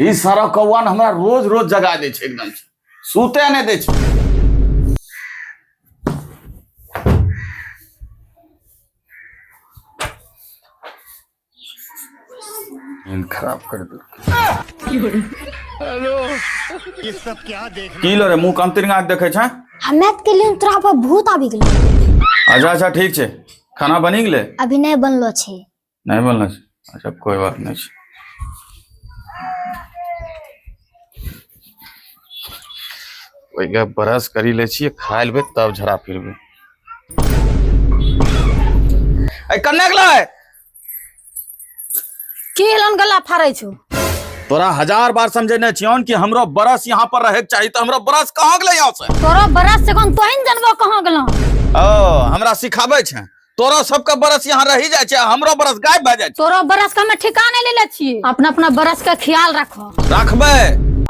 ई सारा कौआ ने हमरा रोज रोज जगा दै छै, एकदम से सुते नहि दै छै। नींद खराब कर देलकै। ये सब क्या देखना की लो रे, मुंह कम तिरंगा के देखै छै? हमे तऽ केलियन, तोरा पर भूत आबि गेलै। अच्छा अच्छा, ठीक छै। खाना बनि गेलै? अभी नहि बनलो छै। नहि बनलो छै? अच्छा, कोई बात नहि छै। ओहिके ब्रश करी लै छियै, खा लेबै तब झड़ा फिरबै। ए, कन्ने गेलै? की हेलन गला फाड़ै छौ? तोरा हजार बार समझेने छियौन कि हमरो बरस यहाँ पर रहे के चाही, तऽ हमरो बरस कहाँ गेलै यहाँ से? तोरो बरस से कोन तोहिन जनबो कहाँ गेलौ। ओ, हमरा सिखाबै छै? तोरो सबके बरस यहाँ रही जाइ छै, हमरो बरस गायब भए जाइ छै। तोरो बरस के हमे ठिकाना नहि लेले छियै। अपना अपना बरस के ख्याल रखो। रखबै,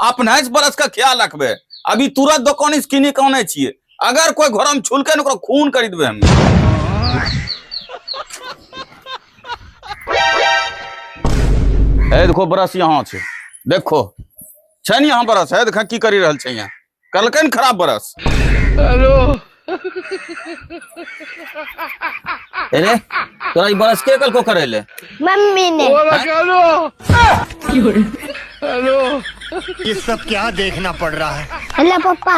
अपने से बरस के ख्याल रखबै। अभी तुरंत दोकान से किनी के आनै छियै, अगर कोई घर में छुलके ने ओकरा खून करी देबै हम। ए देखो, बरस यहाँ छै, देखो छै ने यहाँ बरस है। देख की करी रहल छै, यहाँ करलकै ने खराब बरस। हेलो, अरे तोरा ई बरस के कलको करे ले? मम्मी ने। ये सब क्या देखना पड़ रहा है? हेलो पप्पा,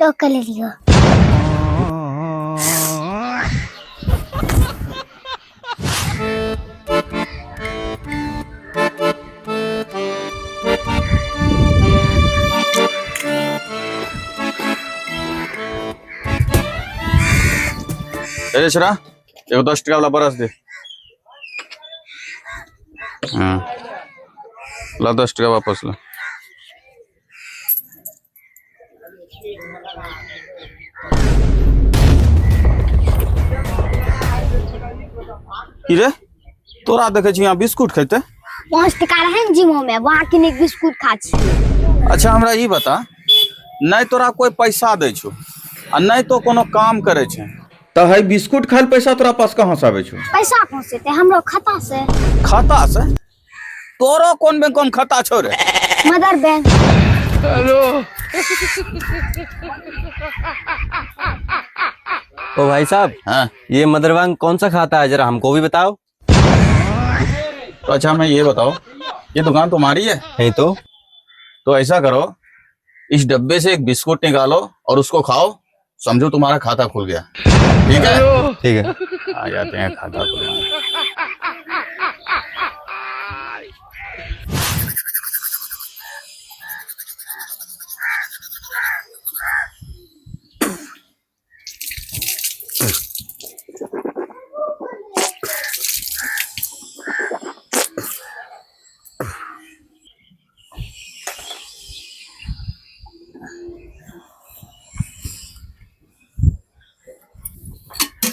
तो कर लियो। अरे छोरा, एगो 10 टका वाला बरस दे। हाँ, ला, 10 टका वापस ला। की रे, तोरा देखै छी यहाँ बिस्कुट खेते? 5 टका रहे ने जिमो में, वहाँ किने के बिस्कुट खा छियै। अच्छा, हमरा ई बता, नहि तोरा कोई पैसा दै छौ आ नहि तो कोनो काम करै छै, तऽ है बिस्कुट खाय लए पैसा तोरा पास कहाँ से आबै छौ? पैसा कहाँ से एतै? हमरो खाता से। खाता से? तोरो कोन बैंक में खाता छौ रे? Mother bank. ओ भाई साहब। हाँ। ये मदर बैंक कौन सा खाता है, जरा हमको भी बताओ। तो अच्छा, हमें ये बताओ, ये दुकान तुम्हारी है? नहीं तो। तो ऐसा करो, इस डब्बे से एक बिस्कुट निकालो और उसको खाओ, समझो तुम्हारा खाता खुल गया। ठीक है? ठीक है। आ जाते हैं खाता खुलवाने।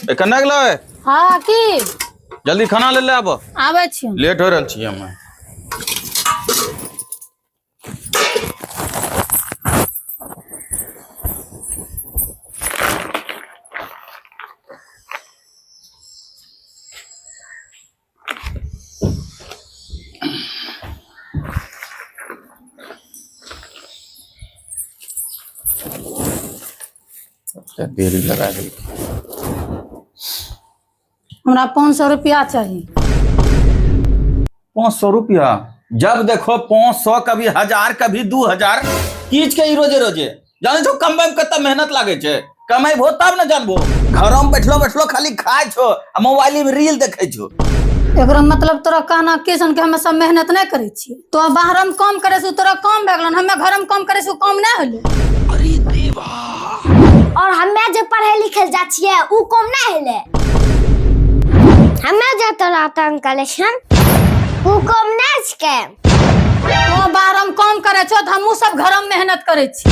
ए, कन्ने गेलै? हाँ, की? जल्दी खाना ले ले आब। आबै छी। लेट हो रहल छियै हमे। देरी लगा देलकै। हमरा 500 रुपया चाही। 500 रुपया? जब देखो 500, कभी 1000, कभी 2000। कीच के ई रोजे रोजे जाने छो, कमबै में कते मेहनत लागे छै। कमेबहो तब ने जानबो। घरो में बैठलो बैठलो खाली खाय छो आ मोबाइल में रील देखै छो। एकरो मतलब तोरा कहना की छन कि हमे सब मेहनत नहि करै छियै? तो बाहर में काम करै छी, तोरा काम भए गेलन, हमे घर में काम करै छी, काम नहि होलै? और हमे जे पढ़े लिखे जा छियै, उ कम नहि हेलै? हमे जे तोरा तंग करै छियन, उ कम नहि छिकै? तो बाहर में काम करै छो तऽ हमहूँ सब घर में मेहनत करै छी।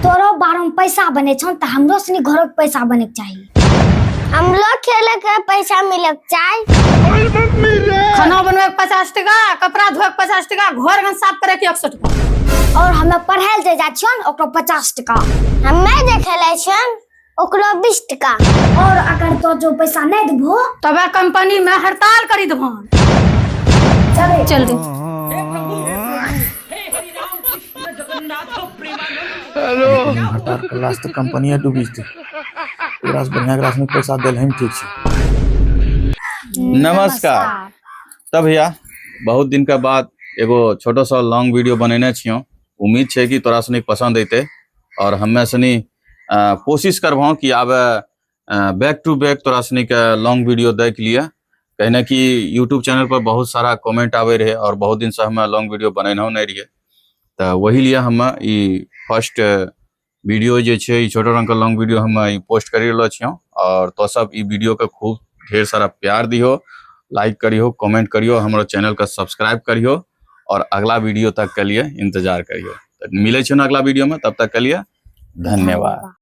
तोरो बाहर में पैसा बनै छौ तऽ हमरो सनी घरो के पैसा बने के चाही। हमरो खेले के पैसा मिले के चाही। खाना बनबै के 50 टका, कपड़ा धोए के 50 टका, घर घर साफ करे के 100 टका। और हमे पढ़े ले जे जा छियन, ओकरो 50 टका। हमे जे खेलै छियन, ओकरो 20 टका। और अगर तो जो पैसा नहीं देबो तबे कंपनी में हड़ताल करी देबहन। चल चल रे। हड़ताल करला से तऽ कंपनीये डूबी जेतै। एकरा से बढ़िया एकरा से पैसा देल हम ठीक छै। नमस्कार। तब भैया बहुत दिन के बाद एगो छोटो सा लॉन्ग वीडियो बनेने छियौ। उम्मीद छै कि तोरा सनी पसंद अयतै और हमे सनी कोशिश करबहौ कि आब बैक टू बैक तोरा सनी के लॉन्ग वीडियो दै के लिए। कहने कि यूट्यूब चैनल पर बहुत सारा कमेंट आवे रहे और बहुत दिन से हमे लॉन्ग वीडियो बनेनहो नहीं रहिए, तऽ वही लिए हमे ई फर्स्ट वीडियो जे छै ई छोटो रंग के लॉन्ग वीडियो हमे ई पोस्ट करी रहलो छियौ। और तो सब ई वीडियो के खूब ढेर सारा प्यार दिहो, लाइक करियो, कमेंट करियो, हमरो चैनल के सब्सक्राइब करियो और अगला वीडियो तक के लिए इंतजार करियो। तऽ मिलै छियौ ने अगला वीडियो में, तब तक के लिए धन्यवाद।